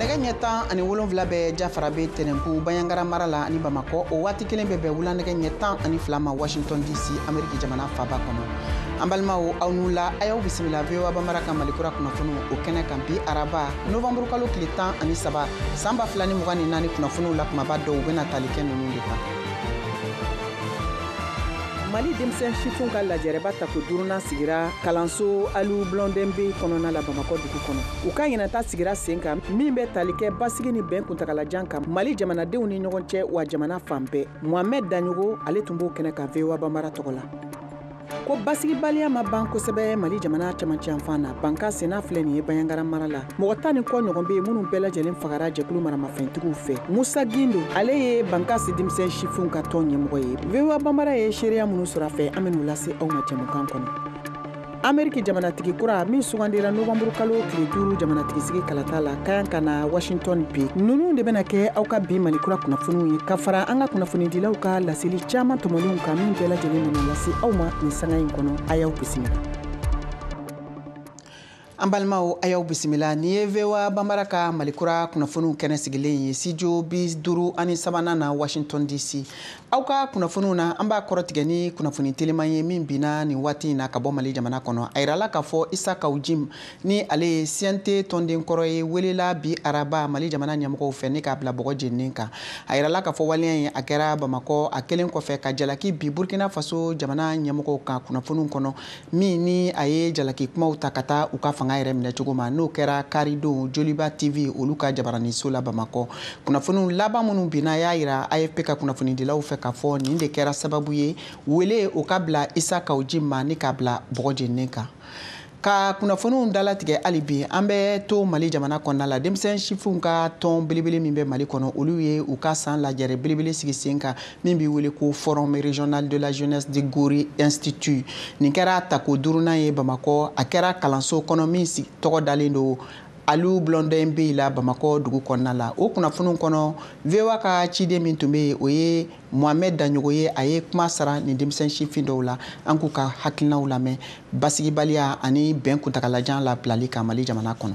Nɛgɛ ɲɛ 17 bɛ Jafarabe Tɛnɛnku Bandiagara mara la ani Bamakɔ. O waati kelen bɛ bɛn wula nɛgɛ ɲɛ 12 ma Washington DC, Ameriki jamana faba kɔnɔ. An balimaw, aw n'u la, a y'aw bisimila VOA Bambara ka Malikura kunnafoniw o kɛnɛ kan bi araba, novanburu kalo tile 13, san 2024. Kunnafoniw la kumaba dɔw bɛna tali kɛ ninnu de kan: Mali denmisɛn sifinw ka lajɛrɛba tako duurunan sigira kalanso Aliou Blondin Bey kɔnɔna la Bamakɔ dugu kɔnɔ. U ka ɲinata sigira sen kan min bɛ tali kɛ basigi ni bɛn kuntagalajan kan Mali jamanadenw ni ɲɔgɔn cɛ wa jamana fan bɛɛ. Mohamɛd Daɲogo, ale tun b'o kɛnɛ kan VOA Bambara tɔgɔ la. Ko basigibaliya ma ban kosɛbɛ Mali jamana camancɛyanfan na. Banka senna filɛ nin ye Bandiagara mara la, mɔgɔ 10 ni kɔ ɲɔgɔn bɛ yen minnu bɛɛ lajɛlen fagara jɛkulu maramafɛntigiw fɛ. Musa Gindo, ale ye Bankasi denmisɛn sifinw ka tɔn ɲɛmɔgɔ ye. VOA Bambara ye seereya minnu sɔrɔ a fɛ, an bɛn'u lase aw ma jɛmukan kɔnɔ. Ameriki jamanatigi kura min sugandira novanburu kalo tile 5 jamanatigisigi kalata la ka kan ka na Washington bi. Ninnu de bɛna kɛ aw ka bi Malikura kunnafoniw ye, ka fara an ka kunnafonidilaw ka laseli caman tɔmɔlenw kan min bɛɛ lajɛlen bɛna lase aw ma nin sanga in kɔnɔ. A y'aw bisimila. An balimaw, a y'aw bisimila. Nin ye VOA Bambara ka Malikura kunnafoniw kɛnɛ sigilen ye studio 53nan na Washington DC. Aw ka kunnafoniw na, an b'a kɔrɔtigɛ ni kunnafoni teliman ye min binna nin waati in na ka bɔ Mali jamana kɔnɔ. A yirala k'a fɔ Isa Kaw Jim, ni ale ye CNT tɔnden kɔrɔ ye, welela bi araba Mali jamana ɲɛmɔgɔw fɛ ni k'a bila bɔgɔ jeninen kan. A yirala k'a fɔ waleya in, a kɛra Bamakɔ, a kɛlen kɔfɛ ka jalaki bi Burkina Faso jamana ɲɛmɔgɔw kan kunnafoniw kɔnɔ min ni a ye jalaki kumaw ta ka taa u ka fanga yɛrɛ minɛ cogo ma, n'o kɛra karidon Joliba TV olu ka jabaraniso la Bamakɔ. Kunnafoniw laban minnu binna y'a yira AFP ka kunnafonidilaw fɛ k'a fɔ nin de kɛra sababu ye wele o ka bila Isa Kaw Jim ma ni k'a bila bɔgɔ jeninen kan. Ka kunnafoniw dalatigɛ hali bi, an bɛ to Mali jamana kɔnɔna la. Denmisɛn sifinw ka tɔn belebele min bɛ Mali kɔnɔ, olu ye u ka san lajɛrɛ belebele sigi sen kan min bɛ wele ko Forum régional de la jeunesse de Gorée Institut. Nin kɛra tako duurunan ye Bamakɔ. A kɛra kalanso kɔnɔ min tɔgɔ dalen don Aliou Blondin Bey la Bamakɔ dugu kɔnɔna la. O kunnafoniw kɔnɔ, VOA ka ciden min tun bɛ yen, o ye Mohamɛd Daɲogo ye. A ye kuma sara nin denmisɛn sifin dɔw la. An k'u ka hakilinaw lamɛn basigibaliya ani bɛn kuntagalajan labilali kan Mali jamana kɔnɔ.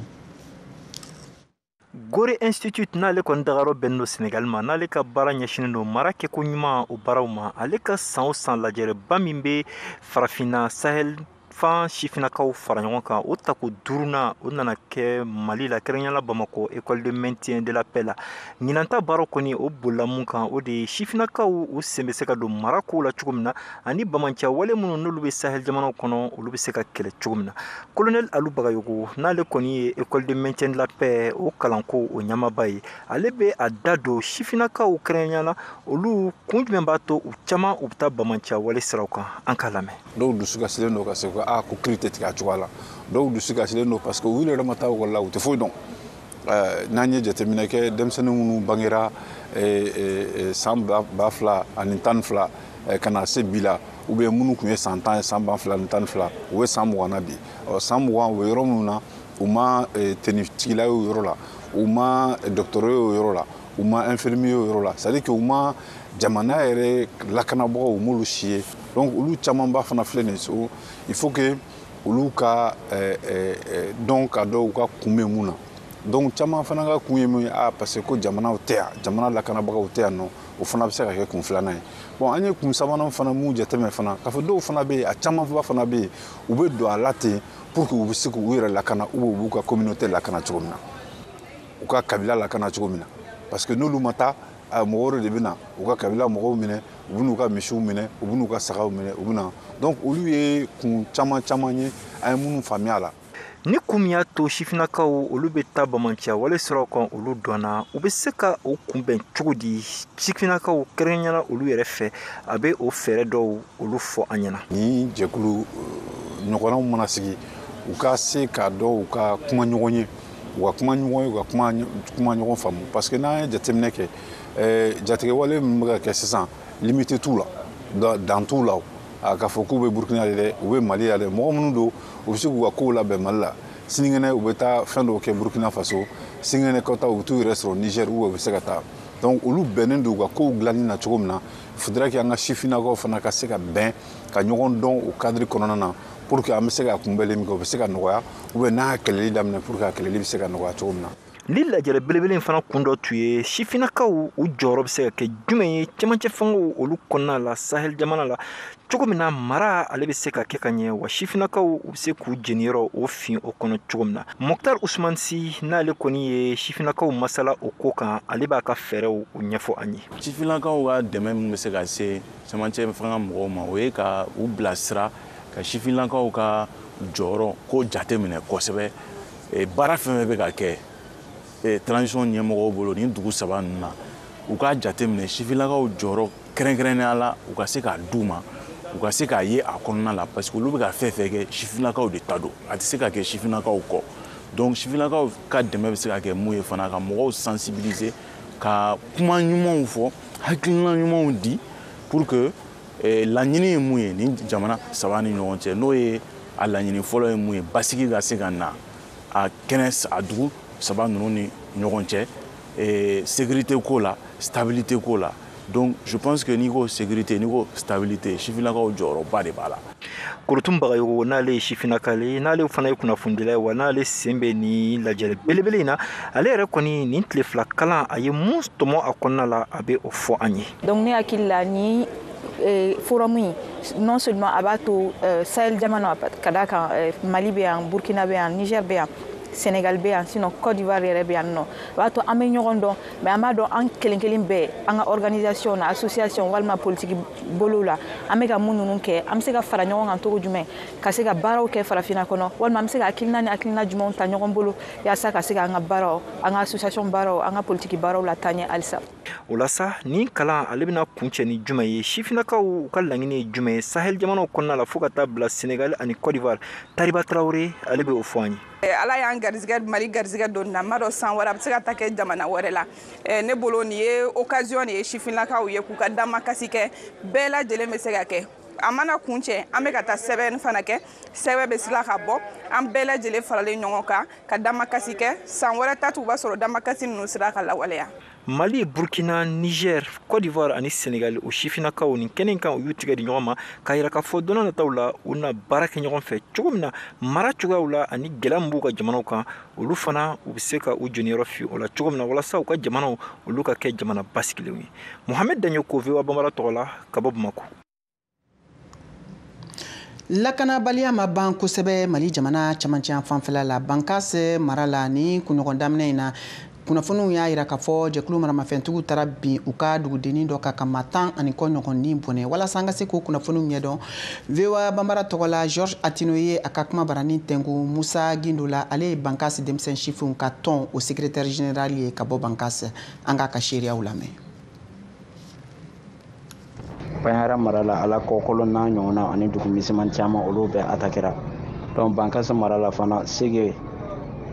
Gorée Institute, n'ale kɔni dagayɔrɔ bɛnnen don Senegal ma, n'ale ka baara ɲɛsinnen don mara kɛko ɲuman o baaraw ma, ale ka san o san lajɛrɛba min bɛ Farafinna Sahel fan sifinnakaw fara ɲɔgɔn kan, o tako duurunan o nana kɛ Mali la, kɛrɛnkɛrɛnnenya Bamakɔ, école de maintien de la paix la. Ɲinanta baara kɔni, o bolila mun kan? O de ye sifinnakaw u sen bɛ se ka don mara kow la cogo min na, ani bamanciya wale minnu n'olu bɛ Sahel jamanaw kɔnɔ, olu bɛ se ka kɛlɛ cogo min na. Colonel Alu Bagayogo, n'ale kɔni ye école de maintien de la paix o kalanko o ɲɛmaaba ye, ale bɛ a da don sifinnakaw, kɛrɛnkɛrɛnnenya la olu kun jumɛn b'a to u caman u bɛ taa bamanciya wale siraw kan. An k'a lamɛn. Dɔw dusu kasilen don ka se ko aa, ko kiiri tɛ tigɛ a cogoya la. Dɔw dusu kasilen don parce que u yɛrɛ ma taa ekɔli la, u tɛ foyi dɔn. N'an ye jateminɛ kɛ, denmisɛnnin minnu bangera san 2012 ka na se bi la, ou bien minnu tun ye san 10 ye san 2012, u bɛ san 20 na bi. Ɔ, san 20, u bɛ yɔrɔ minnu na, u ma tenitigila ye o yɔrɔ la, u ma dɔgɔtɔrɔ ye o yɔrɔ la, u ma infirmier ye o yɔrɔ la. C'est à dire que u ma jamana yɛrɛ lakanabagaw, u m'olu si ye. Donc olu camanba fana filɛ nin ye so, il faut que olu ka dɔn ka dɔn u ka kun bɛ mun na. Donc caman fana ka kun ye mun ye? Ah, parce que ko jamanaw tɛ yan, jamana lakanabagaw tɛ yan nɔ. O fana bɛ se ka kɛ kun filanan ye. Bon, an ye kun sabanan fana mun jateminɛ fana, k'a fɔ dɔw fana bɛ yen, a camanba fana bɛ yen, u bɛ don a la ten pour que u bɛ se k'u yɛrɛ lakana ou u b'u ka communauté lakana cogo min na, u ka kabila lakana cogo min na, parce que n'olu ma taa, mɔgɔ wɛrɛ de bɛ na u ka kabila mɔgɔw minɛ, u bɛ n'u ka misiw minɛ, u bɛ n'u ka sagaw minɛ, u bɛ na. Donc olu ye kun caman caman ye an ye minnu faamuya a la. Ni kun min y'a to sifinnakaw olu bɛ taa bamanciya wale siraw kan, olu dɔnna. U bɛ se ka o kunbɛn cogo di? Sifinnakaw, kɛrɛnkɛrɛnnenya olu yɛrɛ fɛ, a bɛ o fɛɛrɛ dɔw olu fɔ an ɲɛna. Ni jɛkulu ɲɔgɔnnaw mana sigi, u ka se k'a dɔn u ka kuma ɲɔgɔn ye, u ka kuma ɲɔgɔn ye, u ka kuma ɲɔgɔn faamu, parce que n'an ye jateminɛ kɛ, jatigɛwale min bɛ ka kɛ sisan, limite t'u la, dan t'u la. A k'a fɔ k'u bɛ Burukina de dɛ, u bɛ Mali la dɛ, mɔgɔ minnu don, u bɛ se k'u ka kow labɛn Mali la, sinikɛnɛ u bɛ taa fɛn dɔw kɛ Burukina Faso, sinikɛnɛ kɔta u bɛ t'u yɛrɛ sɔrɔ Niger ou u bɛ se ka taa. Donc olu bɛnnen don u ka kow dilanni na cogo min na, il faudrait que an ka sifinnakaw fana ka se ka bɛn ka ɲɔgɔn dɔn o cadre kɔnɔna na, pour que an bɛ se ka kunbɛnli min kɛ, o bɛ se ka nɔgɔya, ou bien n'a y'a kɛlɛli daminɛ, pour que a kɛlɛli bɛ se ka nɔgɔya cogo min na. Ni lajɛrɛ belebele in fana kun dɔ tun ye sifinnakaw u jɔyɔrɔ bɛ se ka kɛ jumɛn ye cɛmancɛ fangaw olu kɔnɔna la Sahel jamana la, cogo min na mara ale bɛ se ka kɛ ka ɲɛ, wa sifinnakaw u bɛ se k'u jeniyɔrɔ o fin o kɔnɔ cogo min na. Moctar Ousmane Sy, n'ale kɔni ye sifinnakaw masala o ko kan, ale b'a ka fɛɛrɛw o ɲɛfɔ an ye. Sifinnakaw ka dɛmɛ min bɛ se ka se cɛmancɛ fanga mɔgɔw ma, o ye ka u bilasira, ka sifinnakaw ka jɔyɔrɔ ko jateminɛ kosɛbɛ. Baara fɛn fɛn bɛ ka kɛ transition ɲɛmɔgɔw bolo nin dugu saba ninnu na, u k'a jateminɛ sifinnakaw jɔyɔrɔ kɛrɛnkɛrɛnnenya la, u ka se k'a d'u ma, u ka se k'a ye a kɔnɔna la, parce que olu bɛ ka fɛn fɛn kɛ sifinnakaw de ta don, a tɛ se ka kɛ sifinnakaw kɔ. Donc sifinnakaw ka dɛmɛ bɛ se ka kɛ mun ye fana, ka mɔgɔw sensibiliser, ka kuma ɲumanw fɔ, hakilina ɲumanw di, pour que laɲini ye mun ye nin jamana saba ni ɲɔgɔn cɛ, n'o ye a laɲini fɔlɔ ye mun ye, basigi ka se ka na a kɛnɛ a dugu saba ninnu ni ɲɔgɔn cɛ, sécurité ko la, stabilité ko la. Donc je pense que n'i ko sécurité, n'i ko stabilité, sifinnakaw jɔyɔrɔba de b'a la. Korotum Bagayogo, n'ale ye sifinnaka ye, n'ale fana ye kunnafonidila ye, wa n'ale sen bɛ nin lajɛrɛ belebele in na, ale yɛrɛ kɔni nin tile fila kalan a ye mun tɔmɔ a kɔnɔna la, a bɛ o fɔ an ye. Donc ne hakili la, ni forum in, non seulement a b'a to Sahel jamana, ka d'a kan Mali bɛ yan, Burkina bɛ yan, Niger bɛ yan, Sénégal bɛ yan, sinon Côte d'Ivoire yɛrɛ bɛ yan nɔ, a b'a to an bɛ ɲɔgɔn dɔn, mais an b'a dɔn an kelen kelen bɛɛ, an ka organisation na, association walima politique bolo la, an bɛ ka mun ninnu kɛ, an bɛ se ka fara ɲɔgɔn kan cogo jumɛn ka se ka baaraw kɛ farafinna kɔnɔ, walima an bɛ se ka hakilina ni hakilina jumɛnw ta ɲɔgɔn bolo yaasa ka se ka an ka baaraw, an ka association baaraw, an ka politique baaraw la taa ɲɛ halisa. O la sa, nin kalan ale bɛna kuncɛ ni jumɛn ye? Sifinnakaw u ka laɲini ye jumɛn ye Sahel jamanaw kɔnɔna la, fo ka taa bila Sénégal ani Côte d'Ivoire? Tariba Traoré, ale bɛ o fɔ an ye. Ala y'an garizigɛ, Mali garizigɛ don na, n b'a dɔn san wɛrɛ a bɛ se ka taa kɛ jamana wɛrɛ la. Ne bolo, nin ye occasion de ye sifinnakaw ye k'u ka damakasi kɛ. Bɛɛ lajɛlen bɛ se ka kɛ a mana kun cɛ, an bɛ ka taa sɛbɛn fana kɛ, sɛbɛn bɛ sila ka bɔ, an bɛɛ lajɛlen faralen ɲɔgɔn kan ka damakasi kɛ. San wɛrɛ ta, b'a sɔrɔ damakasi ninnu sera ka lawaleya. Mali, Burkina, Niger, Côte d'Ivoire ani Sénégal, o sifinnakaw nin kɛnɛ kan, u y'u tigɛ di ɲɔgɔn ma k'a yira k'a fɔ don nataw la, u na baara kɛ ɲɔgɔn fɛ cogo min na mara cogoyaw la, ani gɛlɛya min b'u ka jamanaw kan, olu fana u bɛ se ka u jɔniyɔrɔ fi o la cogo min na, walasa u ka jamanaw olu ka kɛ jamana basigilenw ye. Mohamed Daɲo ko, VOA Bambara tɔgɔ la, ka bɔ Bamakɔ. Lakanabaliya ma ban kosɛbɛ Mali jamana camancɛ fanfɛla la, Bankase mara la. Ni kunɲɔgɔn daminɛ in na, kunnafoniw y'a yira k'a fɔ jɛkulu maramafɛntigiw taara bin u ka dugudennin dɔ kan ka maa 10 ni kɔ ɲɔgɔn ni bɔnɛ. Walasa an ka se k'o kunnafoniw ɲɛdɔn, VOA Bambara tɔgɔ la, George Atino ye a ka kuma barani tɛnku Musa Gindo la. Ale ye Bankasi denmisɛn sifinw ka tɔn o secrétaire général ye ka bɔ Bankasi. An k'a ka seereyaw lamɛn. Bandiagara mara la, ala kɔkɔlɔ n'a ɲɔgɔnna ani dugu misɛnman caman, olu bɛɛ atakɛra. Donc Bankasi mara la fana, Sege,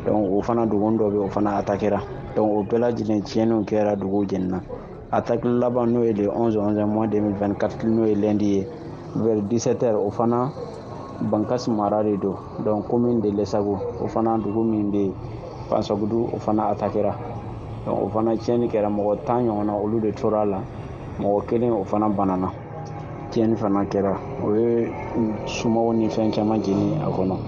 donc o fana dugu dɔ bɛ, o fana atakɛra. Donc o bɛɛ lajɛlen tiɲɛniw kɛra, duguw jenina. Attaque laban, n'o ye le 11 11 mois 2024, n'o ye lundi ye, vers 17 heures, o fana Bankasi mara de don, donc commune de Lesago, o fana dugu min bɛ yen, Pansagudu, o fana atakɛra. Donc o fana tiɲɛni kɛra, mɔgɔ 10 ɲɔgɔnna olu de tora a la, mɔgɔ kelen o fana banana. Tiɲɛni fana kɛra, o ye sumaw ni fɛn caman jeni a kɔnɔ.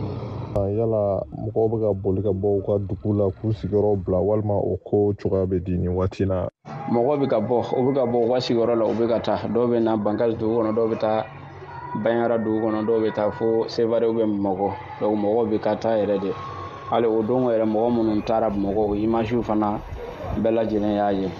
Yala mɔgɔw bɛ ka boli ka bɔ u ka dugu la k'u sigiyɔrɔ bila, walima o ko cogoya bɛ di nin waati na? Mɔgɔw bɛ ka bɔ, u bɛ ka bɔ u ka sigiyɔrɔ la, u bɛ ka taa. Dɔw bɛ na Bankasi dugu kɔnɔ, dɔw bɛ taa Bandiagara dugu kɔnɔ, dɔw bɛ taa fo Sevare bɛ Bamakɔ. Donc mɔgɔw bɛ ka taa yɛrɛ de. Hali o don yɛrɛ, mɔgɔ minnu taara Bamakɔ, o image fana bɛɛ lajɛlen y'a ye.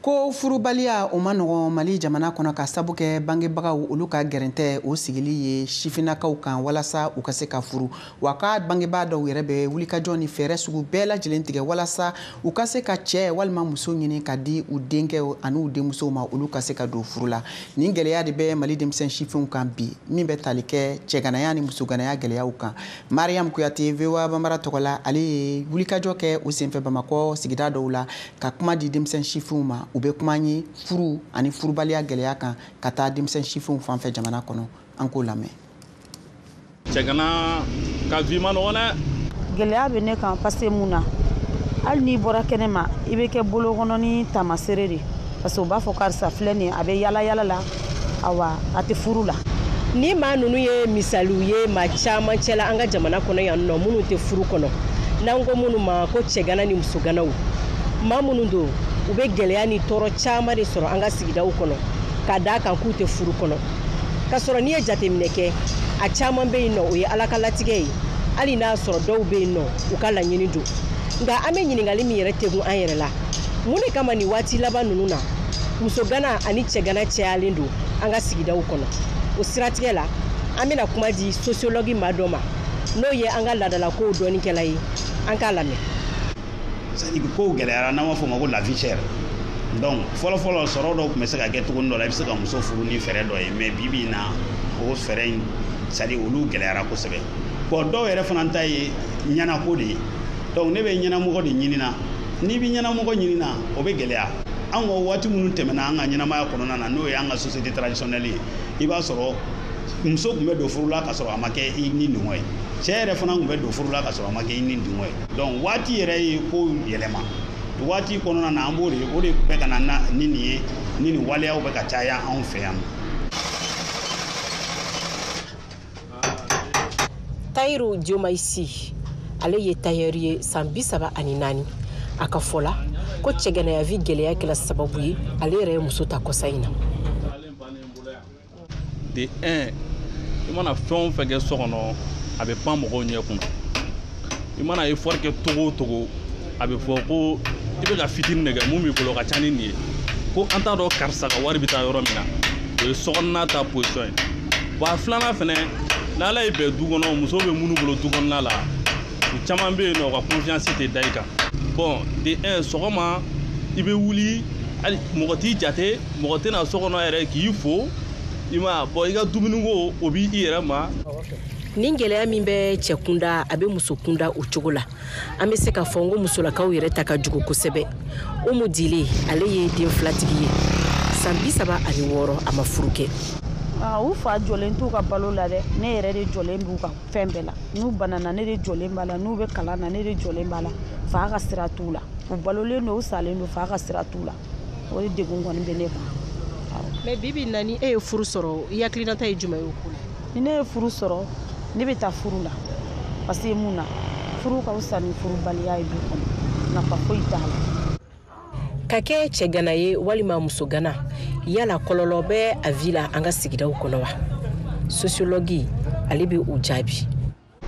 Ko furubaliya o ma nɔgɔn Mali jamana kɔnɔ, ka sabu kɛ bangebagaw olu ka gɛrɛntɛ o sigili ye sifinnakaw kan walasa u ka se ka furu. Wa ka bangebaa dɔw yɛrɛ bɛ wulikajɔ ni fɛɛrɛ sugu bɛɛ lajɛlen tigɛ walasa u ka se ka cɛɛ walima muso ɲini ka di u denkɛw ani u denmusow ma, olu ka se ka don furu la. Nin gɛlɛya de bɛ Mali denmisɛn sifinw kan bi, min bɛ tali kɛ cɛganaya ni musoganaya gɛlɛyaw kan. Mariam Kuyate, VOA Bambara tɔgɔ la, ale ye wulikajɔ kɛ o senfɛ Bamakɔ sigida dɔw la ka kuma di denmisɛn sifinw ma. U bɛ kuma ye furu ani furubaliya gɛlɛya kan ka taa denmisɛn sifinw fan fɛ jamana kɔnɔ. An k'o lamɛn. Cɛgana ka vie ma nɔgɔn dɛ. Gɛlɛya bɛ ne kan parce que mun na, hali n'i bɔra kɛnɛ ma, i bɛ kɛ bolokɔnɔ ni taamasere de, parce que u b'a fɔ karisa filɛ nin ye, a bɛ yala yala la, awa a tɛ furu la. Ni maa ninnu ye misaliw ye maa caman cɛla an ka jamana kɔnɔ yan nɔ, minnu tɛ furu kɔnɔ. N'an ko minnu ma ko cɛgana ni musoganaw, maa minnu don u bɛ gɛlɛya ni tɔɔrɔ caman de sɔrɔ an ka sigidaw kɔnɔ ka d'a kan k'u tɛ furu kɔnɔ. K'a sɔrɔ n'i ye jateminɛ kɛ, a caman bɛ yen nɔ o ye Ala ka latigɛ ye, hali n'a sɔrɔ dɔw bɛ yen nɔ u ka laɲini don. Nka an bɛ ɲininkali min yɛrɛ tegun an yɛrɛ la, mun de kama nin waati laban ninnu na musogana ani cɛgana cayalen don an ka sigidaw kɔnɔ? O siratigɛ la, an bɛna kuma di sociologue maa dɔ ma, n'o ye an ka laadalakow dɔnnikɛla ye. An k'a lamɛn. C'est-à-dire que kow gɛlɛyara, n'an b'a fɔ o ma ko la vie chère. Donc fɔlɔ-fɔlɔ, sɔrɔ dɔw tun bɛ se ka kɛ cogo dɔ la, i bɛ se ka muso furu ni fɛɛrɛ dɔ ye, mais bi bi in na, o fɛɛrɛ in, c'est à dire olu gɛlɛyara kosɛbɛ. Bon, dɔw yɛrɛ fana ta ye ɲɛnako de ye. Donc ne bɛ ɲɛnamɔgɔ de ɲinina. N'i bɛ ɲɛnamɔgɔ ɲinina, o bɛ gɛlɛya. An ka waati minnu tɛmɛna an ka ɲɛnamaya kɔnɔna na, n'o ye an ka société traditionnelle ye, i b'a sɔrɔ muso tun bɛ don furu la ka sɔrɔ a ma kɛ i ni dungɔ ye, cɛ yɛrɛ fana tun bɛ don furu la ka sɔrɔ a ma kɛ i ni dungɔ ye. Donc waati yɛrɛ ye ko yɛlɛma. Waati kɔnɔna na, an b'o de, o de bɛ ka na ni nin ye, ni nin waleyaw bɛ ka caya anw fɛ yan. Tayiru Diomaye, ale ye tailleur ye, san 34. A ka fɔ la ko cɛganayavi gɛlɛya kɛla sababu ye ale yɛrɛ ye muso ta kɔsa in na. De un, i mana fɛn o fɛn kɛ so kɔnɔ, a bɛ pan mɔgɔw ɲɛ kunna. I mana effort kɛ togo o togo, a bɛ fɔ ko i bɛ ka fitinin de kɛ, mun b'i bolo ka ca ni nin ye, ko an t'a dɔn karisa ka wari bɛ taa yɔrɔ min na. O ye sokɔnɔna ta position ye. Bon, a filanan fɛnɛ, n'Ala ye bɛn du kɔnɔ, muso bɛ minnu bolo du kɔnɔna la, u caman bɛ yen nɔ, u ka confiance tɛ da i kan. Bon, de un, sɔgɔma i bɛ wuli, hali mɔgɔ t'i jate, mɔgɔ tɛna so kɔnɔ yɛrɛ k'i fo. I ma bɔn, i ka dumuniko o b'i yɛrɛ ma. Nin gɛlɛya min bɛ cɛ kunda, a bɛ muso kunda o cogo la. An bɛ se k'a fɔ n ko musolakaw yɛrɛ ta ka jugu kosɛbɛ. Umu Dile, ale ye den filatigi ye, san 36, a ma furu kɛ. U fa jɔlen t'u ka balo la dɛ. Ne yɛrɛ de jɔlen b'u ka fɛn bɛɛ la. N'u banana, ne de jɔlen b'a la. N'u bɛ kalan na, ne de jɔlen b'a la. Fa ka sira t'u la. U balolen don, u salen don, fa ka sira t'u la. O de degun kɔni bɛ ne kan. Mais bibi na, ni e ye furu sɔrɔ, i hakilinata ye jumɛn ye o ko la? Ni ne ye furu sɔrɔ, ne bɛ taa furu la, parce que mun na, furu ka fisa ni furubaliya ye du kɔnɔ, nafa foyi t'a la. Ka kɛ cɛgana ye walima musogana, yala kɔlɔlɔ bɛ a vie la an ka sigidaw kɔnɔ wa? Sociologue, ale bɛ o jaabi.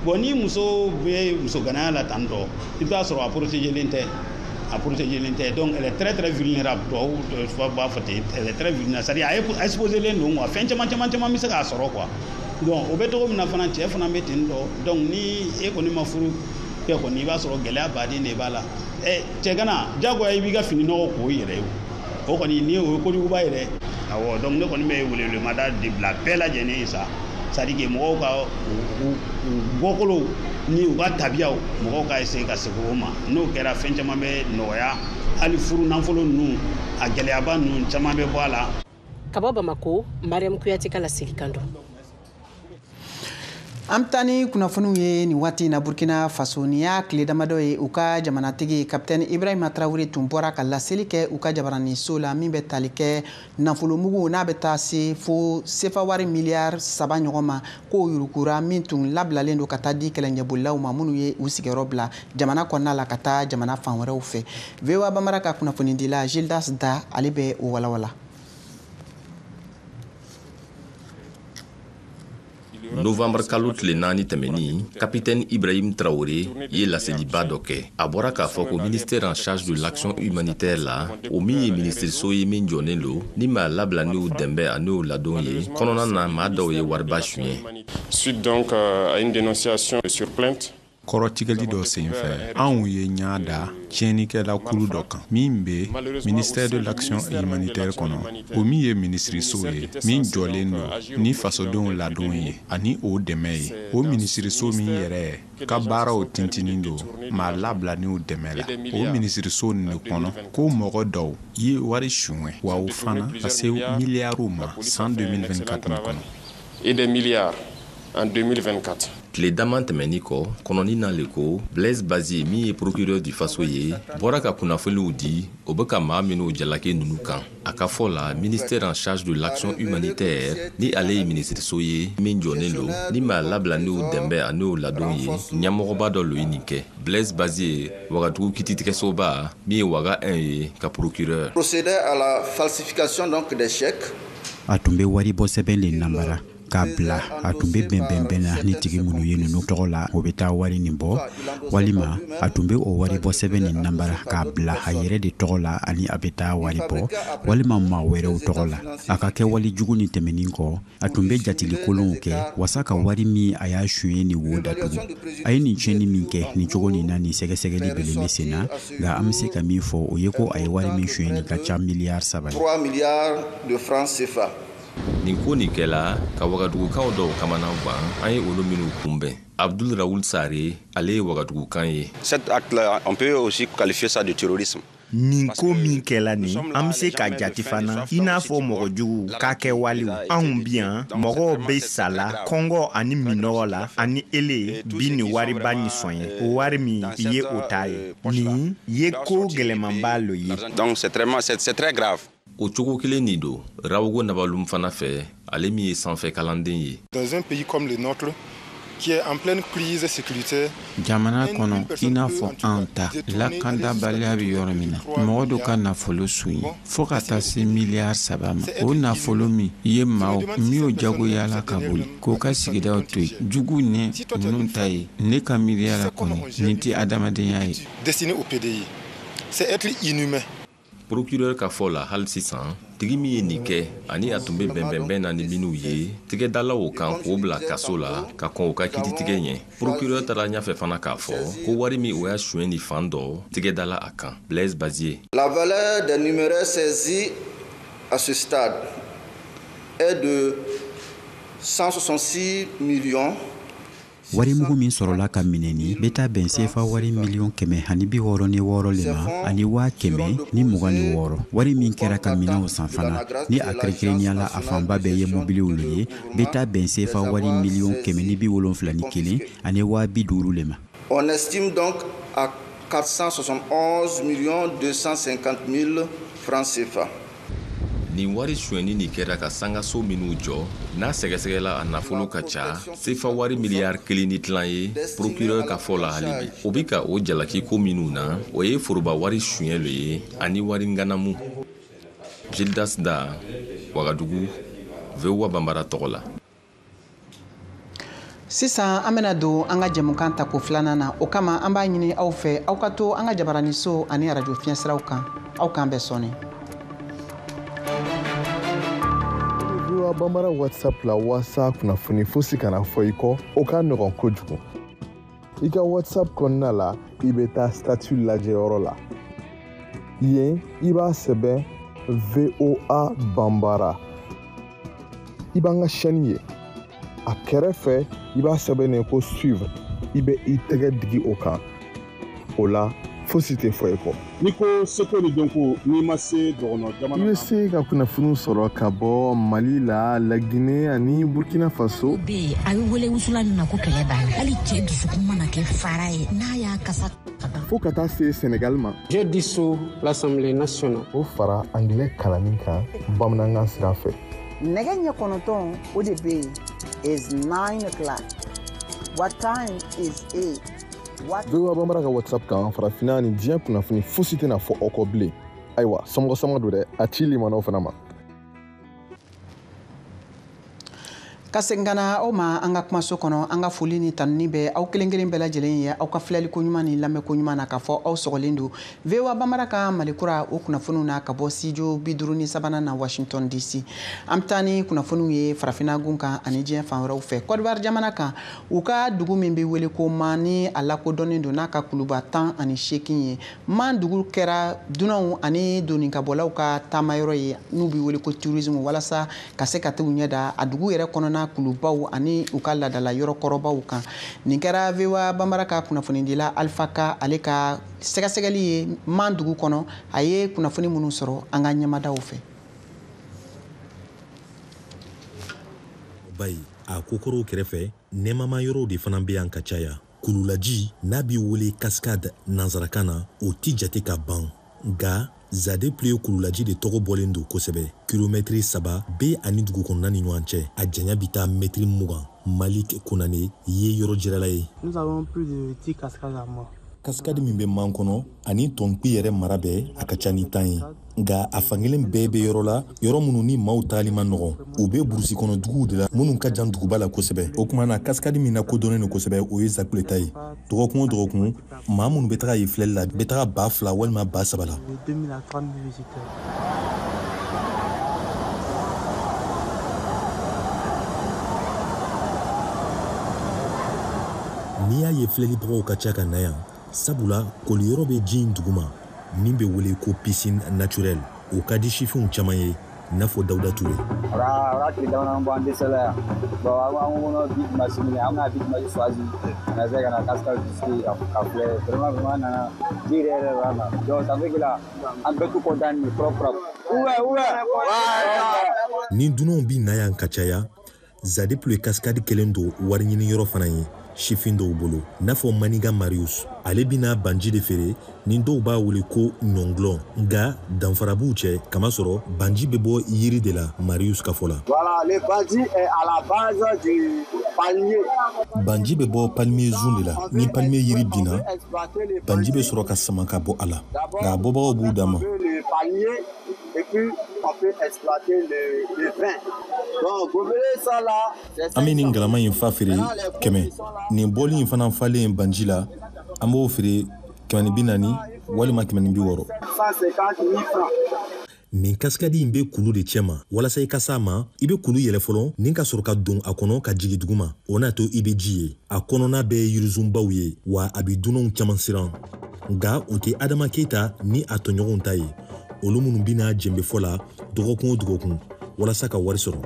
Bon, ni muso bɛ musoganaya la tan tɔ, i bɛ taa sɔrɔ a protégelen tɛ, a protégelen tɛ. Donc elle est très très vulnérable. Tubabu b'a fɔ ten, elle est très vulnérable, c'est à dire a exposé len don quoi. Fɛn caman caman caman bɛ se k'a sɔrɔ quoi. Donc o bɛ cogo min na fana, cɛ fana bɛ ten tɔ. Donc ni e kɔni ma furu kɛ kɔni, i b'a sɔrɔ gɛlɛya baden de b'a la. Ɛ, cɛgana, diyagoya i b'i ka fini nɔgɔ ko i yɛrɛ ye, o kɔni ni o ye kojuguba yɛrɛ. Awɔ, donc ne kɔni bɛ welewelemada de bila bɛɛ lajɛlen ye sa, c'est à dire que mɔgɔw ka u bɔkolow ni u ka tabiyaw, mɔgɔw ka essayer ka segin o ma. N'o kɛra, fɛn caman bɛ nɔgɔya, hali furu nafolo ninnu, a gɛlɛyaba ninnu caman bɛ bɔ a la. Ka bɔ Bamako, Mariam Kuyate ka laselikan don. An bɛ taa ni kunnafoniw ye nin waati in na Burkina Faso. Nin y'a tile damadɔ ye, u ka jamanatigi kapitɛni Ibrahima Traoré tun bɔra ka laseli kɛ u ka jabaraninso la min bɛ tali kɛ nafolomugu n'a bɛ taa se fo sefa wari miliyari 3 ɲɔgɔn ma, k'o yurukura min tun labilalen don ka taa di kɛlɛɲɛbolilaw ma minnu ye u sigiyɔrɔ bila jamana kɔnɔna la ka taa jamana fan wɛrɛw fɛ. VOA Bambara ka kunnafonidila Gildas Da, ale bɛ o walawala. Novembre kalo tile 4 tɛmɛnin, capitaine Ibrahim Traoré ye laseliba dɔ kɛ. A bɔra k'a fɔ ko ministère en charge de l'action humanitaire la, o min ye minisiriso ye min jɔnnen don ni maa labilaniw dɛmɛ ani ladon ye, kɔnɔna na maa dɔw ye wariba suɲɛ. Suite donc à une dénonciation sur plainte, Kɔrɔtigɛli dɔ sen fɛ, anw ye ɲa da tiɲɛnikɛla kulu dɔ kan min bɛ ministère de l'action humanitaire kɔnɔ, o min ye minisiriso ye min jɔlen don ni fasodenw ladon ye ani o dɛmɛ ye. O minisiriso min yɛrɛ ka baaraw tintinin don maa labilaniw dɛmɛ la, o minisiriso nin de kɔnɔ ko mɔgɔ dɔw ye wari suɲɛ, wa o fana ka se miliyariw ma san 2024 kɔnɔ. Et des milliards. en 2024. Tile dama tɛmɛni kɔ, kɔnɔni na le ko Blaise Bazier, min ye procureur du Faso ye, bɔra ka kunnafoniw di o bɛ ka maa minnu jalaki ninnu kan. A ka fɔ la, ministère en charge de l'action humanitaire, ni ale ye minisiriso ye min jɔnen lo ni maa labila n'o dɛmɛ ani o ladon ye, ɲɛmɔgɔba dɔ lo ye nin kɛ. Blaise Bazier, Wagadugu kititigɛsoba min ye Waga 1 ye, ka procureur. Procédait à la falsification donc des chèques. A tun bɛ waribɔ sɛbɛn le namara k'a bila. A tun bɛ bɛnbɛnbɛn na ni tigi minnu ye ninnu tɔgɔ la, o bɛ taa wari nin bɔ, walima a tun bɛ o wari bɔ sɛbɛn nin namara k'a bila a yɛrɛ de tɔgɔ la ani a bɛ taa wari bɔ, walima maa wɛrɛw tɔgɔ la. A ka kɛwale jugu nin tɛmɛnin kɔ, a tun bɛ jatili kolonw kɛ wasa ka wari min a y'a suɲɛ nin wo datugu. A ye nin tiɲɛni min kɛ nin cogo nin na, nin sɛgɛsɛgɛli belen bɛ sen na, nka an bɛ se ka min fɔ, o ye ko a ye wari min suɲɛ nin ka ca miliyari 3 ye. 3 milliards de francs CFA. Nin ko nin kɛla ka Wagadugukaw dɔw kamana gan, an ye olu minnu kunbɛn. Abdul Raoul Sare, ale ye Wagadugukan ye. Cet acte-là, on peut aussi qualifier ça de terrorisme. Nin ko min kɛla nin, an be se ka jati fana i n'a fɔ mɔgɔ jugu k'a kɛ walew. Anw bi yan, mɔgɔw be sala kɔngɔ ani minɔgɔ la, ani ele bi nin wariba nin sɔnyɛ. O wari min i ye, o t'a ye. Nin ye ko gwɛlɛmanba lo ye. Donc c'est très grave. O cogo kelen nin don Rawogo Nabalum fana fɛ, ale min ye sanfɛ kalanden ye. Dans un pays comme le nôtre, qui est en pleine crise sécuritaire, Jamana kɔnɔ i n'a fɔ an ta, lakandabaliya bɛ yɔrɔ min na, mɔgɔ dɔ ka nafolo sonya fɔɔ ka taa se miliyari 3 ma, o nafolo min ye maaw min y'o jagoyala ka boli k'o ka sigidaw to yen, jugu ni ninnu ta ye, ne ka miiriya la kɔni, nin tɛ adamadenya ye. Destiné au PDI, c'est être inhumain. Procureur ka fɔ la, hali sisan, tigi min ye nin kɛ ani a tun bɛ bɛnbɛnbɛn na ni minnu ye, tigɛdala o kan k'o bila kaso la ka kɔn u ka kititigɛ ɲɛ. Procureur taara ɲɛfɛ fana k'a fɔ ko wari min o y'a suɲɛ ni fan dɔ, tigɛdala a kan. Blaise Bazier. La valeur des numéraires saisis à ce stade est de 166 millions Warimugu min sɔrɔla ka minɛ nin bɛ taa bɛn sefa wari miliyɔn 166 le ma ani 126,000. Wari min kɛra ka minɛnw san fana, ni a kɛrɛnkɛrɛnnenya la a fanba bɛɛ ye mobiliw le ye, bɛ taa bɛn sefa wari miliyɔn 171 ani 50,000 le ma. On estime donc à 471 250 000 francs CFA. Nin wari sonyɛni nin kɛra ka sangaso minnu jɔ, n'a sɛgɛsɛgɛla, a nafolo ka ca sefa wari miliyari 1.5 ye. Procureur ka fɔ la, hali bi o bi ka o jalaki ko minnu na, o ye foroba wari suɲɛ le ye ani wari ŋanamu. Gildas Da, Wagadugu, VOA Banbara tɔgɔ la. Sisan an bɛna don an ka jɛmukan tako filanan na. O kama, an b'a ɲini aw fɛ, aw ka to an ka jabaraniso ani arajo fiɲɛsiraw kan. Aw k'an bɛn sɔɔni. VOA Banbara WhatsApp la waasa kunnafoni fosi kana fɔ i kɔ, o ka nɔgɔn kojugu. I ka WhatsApp kɔnɔna la, i bɛ taa statut lajɛyɔrɔ la. Yen, i b'a sɛbɛn VOA Banbara, i b'an ka chaîne ye. A kɛrɛfɛ, i b'a sɛbɛn ko suivre. I bɛ i tɛgɛ digi o kan. O la, fosi tɛ fɔ i kɔ. N'i ko seko ni dɔnko, n'i ma se dɔgɔnɔ jamana I bɛ se ka kunnafoniw sɔrɔ ka bɔ Mali la, Laginɛ ani Burkina Faso. Bɛ yen, a bɛ wele wusulan min ma ko kɛlɛ b'a la, hali cɛ dusukun mana kɛ fara ye, n'a y'a kasa ka ban. Fo ka taa se Senegal ma. Je dissous l'Assemblée nationale. O fara angilɛ kalanni kan bamanankan sira fɛ. Nɛgɛ ɲɛ 9, o de bɛ yen. Is 9 o'clock. What time is it? What VOA Banbara ka WhatsApp kan, farafinna ni diɲɛ kunnafoni fosi tɛna fɔ aw kɔ bilen. Ayiwa, somɔgɔ sama don dɛ, a ci limanaw fana ma. Ka segin ka na aw ma an ka kumaso kɔnɔ, an ka foli ni tanuni bɛ aw kelen kelen bɛɛ lajɛlen ye aw ka filɛliko ɲuman ni lamɛnko ɲuman na, k'a fɔ aw sɔgɔlen don VOA Banbara ka Malikura o kunnafoniw na ka bɔ studio 53nan na, Washington DC. An bɛ taa ni kunnafoniw ye farafinna gun kan ani diɲɛ fan wɛrɛw fɛ. Côte d'Ivoire jamana kan, u ka dugu min bɛ wele ko Man, ni a lakodɔnnen don n'a ka kuluba 18 ye, Man dugu kɛra dunanw ani doninkabɔlaw ka taamayɔrɔ ye n'u bɛ wele ko tourisme, walasa ka se ka t'u ɲɛ da a dugu yɛrɛ kɔnɔna kulubaw ani u ka ladala yɔrɔ kɔrɔbaw kan. Nin kɛra VOA Banbara ka kunnafonidila Alpha Ka, ale ka sɛgɛsɛgɛli ye Man dugu kɔnɔ. A ye kunnafoni minnu sɔrɔ an ka ɲɛmadaw fɛ. Bayi. A kokɔrɔw kɛrɛfɛ, nɛɛmama yɔrɔw de fana bɛ yan ka caya. Kululaji n'a b'i wele cascade nansarakan na, o ti jate ka ban, nka Zadépluie kululaji de tɔgɔ bɔlen don kosɛbɛ. Kilomɛtiri 3 bɛ ani dugu kɔnɔna ni ɲɔgɔn cɛ, a janya bɛ taa mɛtiri 20. Malik Konane ye yɔrɔ jirala ye. Nous avons plus de 10 cascades à Man. Cascade min bɛ Man kɔnɔ ani Tɔnkpi yɛrɛ mara bɛɛ, a ka ca ni 10 ye, nka a fankelen bɛɛ bɛ yɔrɔ la, yɔrɔ minnu ni maaw taali man nɔgɔn. U bɛ burusi kɔnɔ duguw de la minnu ka jan duguba la kosɛbɛ. O tuma na, cascade min lakodɔnnen don kosɛbɛ, o ye Zakpule ta ye. Dɔgɔkun o dɔgɔkun, maa minnu bɛ taga yen filɛli la bɛ taga 2000 walima 3000 la. 2000 à 3000 visiteurs. N'i y'a ye filɛlibagaw ka ca ka na yan, sabula koliyɔrɔ bɛ ji in duguma min bɛ wele ko piscine naturelle. O ka di sifinw caman ye, n'a fɔ Dawuda Ture. A tile damadɔ bɔ, an dɛsɛla yan. Bon, an ko ko bi dimanche minɛ, an bɛna bi dimanche choisi ka na se ka na cascade visiter ka filɛ. Vraiment vraiment, an nana, ji yɛrɛ yɛrɛ b'a la. Donc ça fait que là, an bɛɛ tout content ni propre propre. Ouais ouais. Ni dunanw bi na yan ka caya, Zadépluie cascade kɛlen don wari ɲini yɔrɔ fana ye sifin dɔw bolo, n'a fɔ Maniga Marius. Ale bɛna banji de feere ni dɔw b'a wele ko ɲɔngulɔ, nka danfara b'u cɛ, kamasɔrɔ banji bɛ bɔ yiri de la Marius ka fɔ la. Voilà, le bandji est à la base du palmier. Banji bɛ bɔ palmier zun de la. Ni palmier yiri binna, banji bɛ sɔrɔ ka sama ka bɔ a la, nka a bɔbagaw b'u dan ma. Le palmier et puis on peut exploiter le vin. Donc, gobelet ça là, An bɛ nin galama in fa feere 100. Nin bɔli in fana falen banji la, an b'o feere 140 walima 160. 150 000 francs. Nin cascade in bɛ kulu de cɛma. Walasa i ka s'a ma, i bɛ kulu yɛlɛ fɔlɔ ni ka sɔrɔ ka don a kɔnɔ ka jigin duguma. O n'a to i bɛ ji ye. A kɔnɔna bɛɛ ye yirizunbaw ye, wa a bɛ dunanw caman siran, nka o tɛ Adama Keyita ni a tɔɲɔgɔnw ta ye, olu minnu bɛna jenbefɔ la dɔgɔkun o dɔgɔkun walasa ka wari sɔrɔ.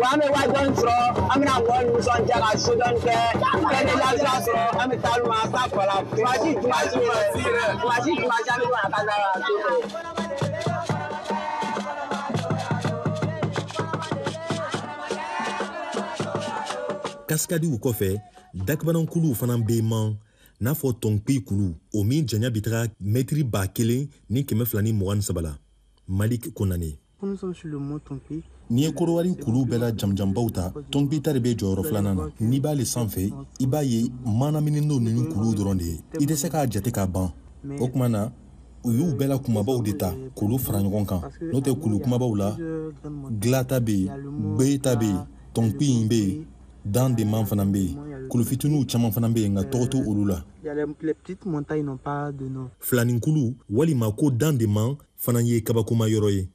An bɛ wari dɔɔni sɔrɔ, an bɛna mɔgɔw nisɔndiya ka so dɔɔni kɛ, bɛɛ bɛ lafiya sɔrɔ, an bɛ taa olu ma sa voilà. Dimanche dimanche yɛrɛ, dimanche dimanche, an bɛ to ka taa la so. Cascadiw kɔfɛ, dakabanankuluw fana bɛ Man, n'a fɔ Tɔnkpi kulu, o min janya bɛ taga mɛtiri 1223 la. Malik Konane. Nous sommes sur le mont Tonkpi. N'i ye Korowari kulu bɛɛ la jamujanbaw ta, Tɔnkpi ta de bɛ jɔyɔrɔ filanan na. N'i b'ale sanfɛ, i b'a ye manaminen don ni kuluw dɔrɔn de ye, i tɛ se k'a jate k'a ban. O tuma na, u y'u bɛɛ la kumabaw de ta k'olu fara ɲɔgɔn kan. N'o tɛ, kulu kumabaw la, Gila ta bɛ yen, Gbe ta bɛ yen, Tɔnkpi in bɛ yen, Dan de Man fana bɛ yen. Kulu fitininw caman fana bɛ yen, nka tɔgɔ t'olu olu la. Les petites montagnes n'ont pas de nom. Filaninkulu walima ko Dan de Man fana ye kabakoma yɔrɔ ye.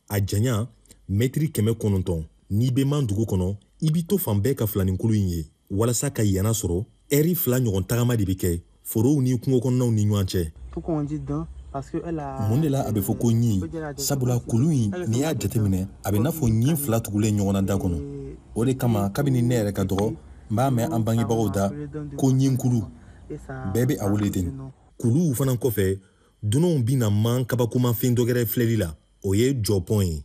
A janya mɛtiri 900. N'i bɛ Man dugu kɔnɔ, i b'i to fan bɛɛ ka filaninkulu in ye. Walasa ka yana sɔrɔ, ɛri 2 ɲɔgɔn tagama de bɛ kɛ forow ni kungo kɔnɔnaw ni ɲɔgɔn cɛ. Pourquoi on dit dent? Parce que elle a. Mun de la a bɛ fɔ ko ɲin? Sabula kulu in, n'i y'a jateminɛ, a bɛ n'a fɔ ɲin fila tugulen ɲɔgɔn na da kɔnɔ. O de kama, kabini ne yɛrɛ ka dɔgɔ, n b'a mɛn an bangebagaw da ko ɲinkulu. Bɛɛ bɛ a wele ten. Kuluw fana kɔfɛ, dunanw bɛna Man kabakomafɛn dɔ wɛrɛ filɛli la, o ye jɔpɔn ye,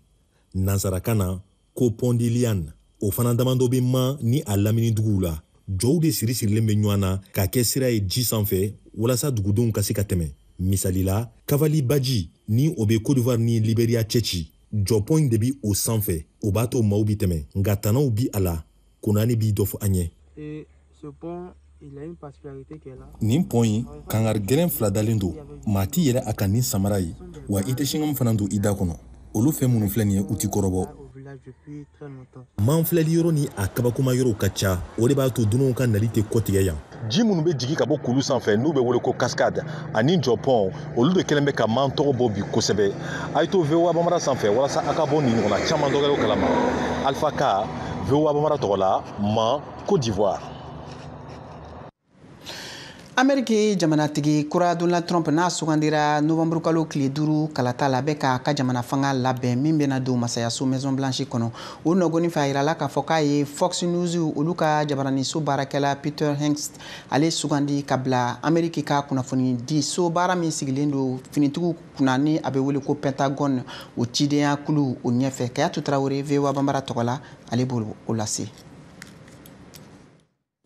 nansarakan na ko pont de liane. O fana damadɔ bɛ Man ni a lamini duguw la. Jɔw de siri sirilen bɛ ɲɔgɔn na k'a kɛ sira ye ji sanfɛ walasa dugudenw ka se ka tɛmɛ. Misali la, Kavali baji ni o bɛ Côte d'Ivoire ni Liberiya cɛ ci, jɔpɔn in de bi o sanfɛ, o b'a to maaw bi tɛmɛ, nka tanaw bi a la. Konani b'i dɔ fɔ an ye. Et ce pont, il a une particularité qui est là. Nin pɔn in, kangari gɛlɛn fila dalen don. Maa t'i yɛlɛ a kan ni samara ye, wa i tɛ chewing-gum fana don i da kɔnɔ. Olu fɛn minnu filɛ nin ye, u ti kɔrɔbɔ. Au village depuis très longtemps. Man filɛli yɔrɔ ni a kabakoma yɔrɔw ka ca, o de b'a to dunanw ka nali tɛ kɔtigɛ yan. Ji minnu bɛ jigin ka bɔ kulu sanfɛ n'u bɛ wele ko cascade ani jɔpɔn, olu de kɛlen bɛ ka Man tɔgɔ bɔ bi kosɛbɛ. A ye to VOA Bambara sanfɛ walasa a ka bɔ nin ɲɔgɔnna caman dɔwɛrɛw kalama. Alpha Ka, VOA Bambara tɔgɔ la, Man, Côte d'Ivoire. Ameriki jamanatigi kura Donald Trump n'a sugandira novembre kalo tile 5 kalata la, bɛ k'a ka jamana fanga labɛn min bɛna don masayaso Maison Blanche kɔnɔ. O nɔgɔni fɛ, a yirala k'a fɔ k'a ye Fox News olu ka jabaraniso baarakɛla Peter Hegseth ale sugandi ka bila Ameriki ka kunnafoni di so baara min sigilen don finitigiw kunna ni a bɛ wele ko Pentagone, o cidenya kulu o ɲɛfɛ. Kayatu Tarawele, VOA Banbara tɔgɔ la, ale b'o o lase.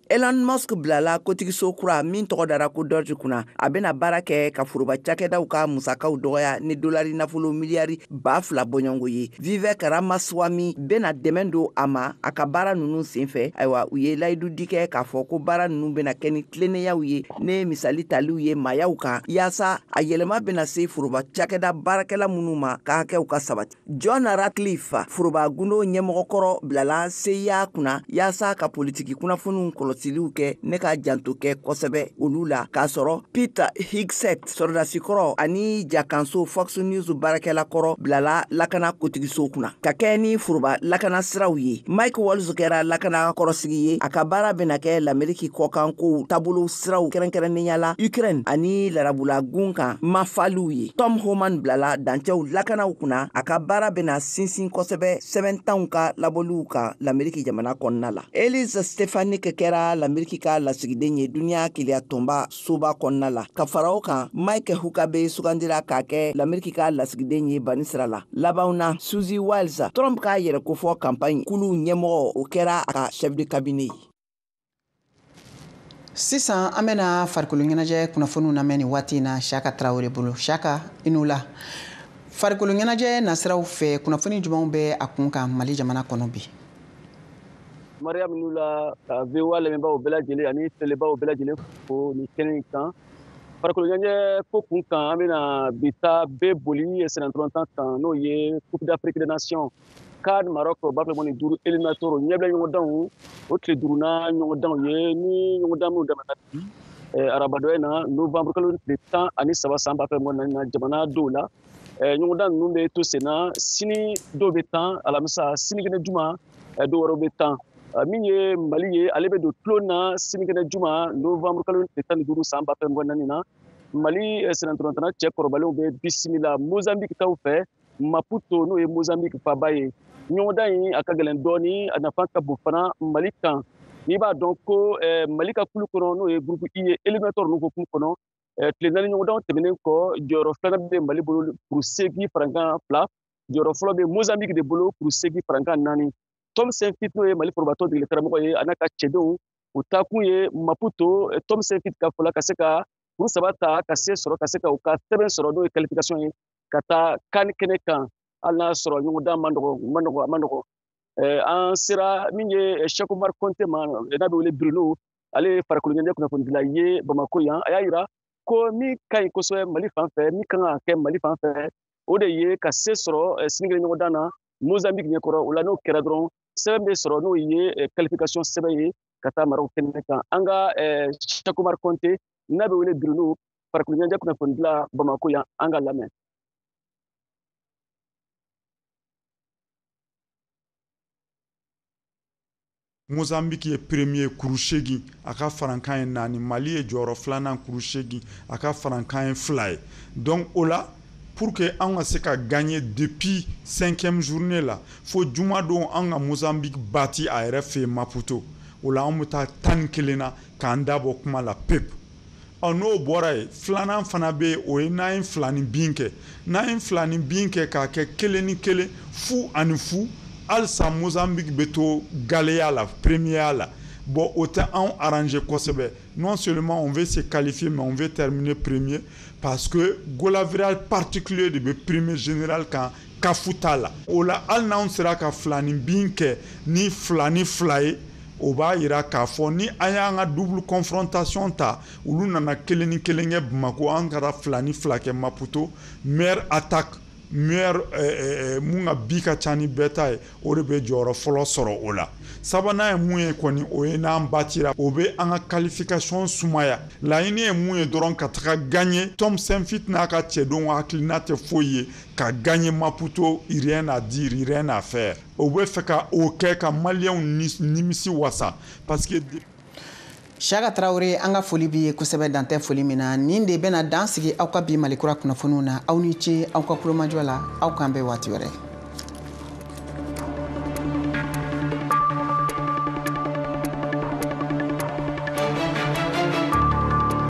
Elon Musk bilala kotigiso kura min tɔgɔ dara ko DOGE kunna. A bɛna baara kɛ ka foroba cakɛdaw ka musakaw dɔgɔya ni dolari nafolo miliyari 2000 bɔɲɔgɔnko ye. Vivek Ramaswamy bɛna dɛmɛ don a ma a ka baara ninnu senfɛ. Ayiwa, u ye layidu di kɛ k'a fɔ ko baara ninnu bɛna kɛ ni tilennenyaw ye, ne misali taliw ye maayaw kan, yaasa a yɛlɛma bɛna se foroba cakɛda baarakɛla minnu ma ka hakɛw ka sabati. John Ratcliffe, foroba gundo ɲɛmɔgɔkɔrɔ, bilala CIA kunna yaasa ka politiki kunnafoniw kɔlɔsi siliw kɛ ne ka janto kɛ kosɛbɛ olu la, k'a sɔrɔ Peter Hegseth, sɔrɔdasikɔrɔ ani jakanso Fox News baarakɛla kɔrɔ, bilala lakana kotigiso kunna ka kɛ ni foroba lakana siraw ye. Mike Waltz kɛra lakana kɔrɔsigi ye. A ka baara bɛna kɛ Lameriki kɔkankow taabolo siraw, kɛrɛnkɛrɛnnenya la Ukraine ani larabula gun kan mafaliw ye. Tom Homan bilala dancɛw lakanaw kunna. A ka baara bɛna sinsin kosɛbɛ sɛbɛntanw ka labɔliw kan Lameriki jamana kɔnɔna la. Elise Stefanik kɛra Lameriki ka lasigiden ye duniɲa keleya tɔnba soba kɔnɔna la. Ka fara o kan, Mike Huckabee sugandira k'a kɛ Lameriki ka lasigiden ye bani sira la. Labanw na, Susie Wiles, Trump k'a yɛrɛ kofɔ campagne kulu ɲɛmɔgɔ, o kɛra a ka chef de cabinet ye. Sisan an bɛna farikolo ɲɛnajɛ kunnafoniw lamɛn nin waati in na Siyaka Tarawele bolo. Siyaka, i n'u la. Farikolo ɲɛnajɛ nasiraw fɛ, kunnafoni jumɛnw bɛ a kun kan Mali jamana kɔnɔ bi? Mariam Nula, ka VOA lamɛnbaaw bɛɛ lajɛlen ani filɛbaaw bɛɛ lajɛlen fo nin kɛnɛ in kan. Farikolo ɲɛnajɛ ko kun kan, an bɛna bi ta bɛɛ boli sennantolatan kan, n'o ye Coupe d'Afrique des Nations CAN Maroc 2025 éliminatoire ɲɛbila ɲɔgɔndanw, o tile duurunan ɲɔgɔndanw ye, ni ɲɔgɔndan minnu daminɛna bi arabadɔ in na novembre kalo tile 13 san 2024 na jamana dɔw la. Ɲɔgɔndan ninnu bɛ to sen na, sini dɔw bɛ tan, alamisa, sinikɛnɛ juma dɔw wɛrɛw bɛ tan. Min ye Mali ye, ale bɛ don tulon na sinikɛnɛ juma novembre kalo tile 15 san 2024 na. Mali sennantolatanna cɛ kɔrɔbalenw bɛ bisimila Mozambique taw fɛ Maputo, n'o ye Mozambique faba ye. Ɲɔgɔndan in a ka gɛlɛn dɔɔni, a nafa ka bon fana Mali kan. N'i b'a dɔn ko Mali ka kulu kɔnɔ, n'o ye groupe I ye, éliminatoire ninnu hukumu kɔnɔ, tile 4 ɲɔgɔndanw tɛmɛnen kɔ, jɔyɔrɔ filanan bɛ Mali bolo kuru 8 farankan 2, jɔyɔrɔ fɔlɔ bɛ Mozambique de bolo kuru 8 farankan 4. Tom Saintfiet, n'o ye Mali forobatɔ degeli karamɔgɔ ye, a n'a ka cɛdenw, u taakun ye Maputo, Tom Saintfiet ka fɔ la, ka se ka kuru 3 ta, ka se sɔrɔ, ka se ka u ka sɛbɛn sɔrɔ, n'o ye qualification ye ka taa CAN kɛnɛ kan. Hali n'a sɔrɔ ɲɔgɔndan man nɔgɔ, man nɔgɔ, a man nɔgɔ. An sera min ye Cheikh Oumar Konte ma, n'a bɛ wele Bruno, ale ye farikolo ɲɛnajɛ kunnafonidila ye Bamakɔ yan. A y'a yira ko min ka ɲi kosɛbɛ Mali fan fɛ, min kan ka kɛ Mali fan fɛ, o de ye ka se sɔrɔ sinikɛnɛ ɲɔgɔndan na Mozambique ɲɛkɔrɔ. O la n'o kɛra dɔrɔn, sɛbɛn bɛ sɔrɔ, n'o ye qualification sɛbɛn ye ka taa Maroc kɛnɛ kan. An ka Cheikh Oumar Konte, n'a bɛ wele Bruno, farikolo ɲɛnajɛ kunnafonidila Bamakɔ yan, an ka lamɛn. Mozambique ye premier kuru 8, a ka farankan ye 4. Mali ye jɔyɔrɔ filanan, kuru 8, a ka farankan ye 2 ye. Donc o la, pour que an ka se ka gagner depuis cinquième journée la, fo juma don an ka Mozambique bati a yɛrɛ fɛ yen Maputo. O la an bɛ taa 11 na k'an da bɔ kuma la pewu. Ɔ, n'o bɔra yen, filanan fana bɛ yen, o ye n'an ye 2 ni bin kɛ, n'an ye 2 ni bin kɛ k'a kɛ 1 ni 1, 0 ani 0, halisa Mozambique bɛ to galeya la, première la. Bon, o tɛ anw arranger kosɛbɛ. Non seulement on veut se qualifier, mais on veut terminer premier, parce que goal average particulier de bɛ premier général kan, CAF t'a la. O la hali n'anw sera ka 2 ni bin kɛ ni 2 ni 2 ye, o b'a yira k'a fɔ ni an y'an ka double confrontation ta, olu nana 1 ni 1 kɛ Bamako, an kɛra 2 ni 2 kɛ Maputo, meilleure attaque, meilleur mun ka bi ka ca ni bɛɛ ta ye, o de bɛ jɔyɔrɔ fɔlɔ sɔrɔ. O la sabanan ye mun ye kɔni, o ye n'an batira, o bɛ an ka qualification sumaya. Laɲini ye mun ye dɔrɔn, ka taga gagner. Tom Saintfiet n'a ka cɛdenw hakilina tɛ foyi ye ka gagner Maputo, rien à dire, rien à faire. O bɛ fɛ ka o kɛ ka maliyɛnw nimisi wasa, parce que. Siaka Traoré, an ka foli b'i ye kosɛbɛ, dan tɛ foli min na. Nin de bɛna dan sigi aw ka bi Malikura kunnafoniw na. Aw ni ce aw ka kulomajɔ la. Aw k'an bɛn waati wɛrɛ.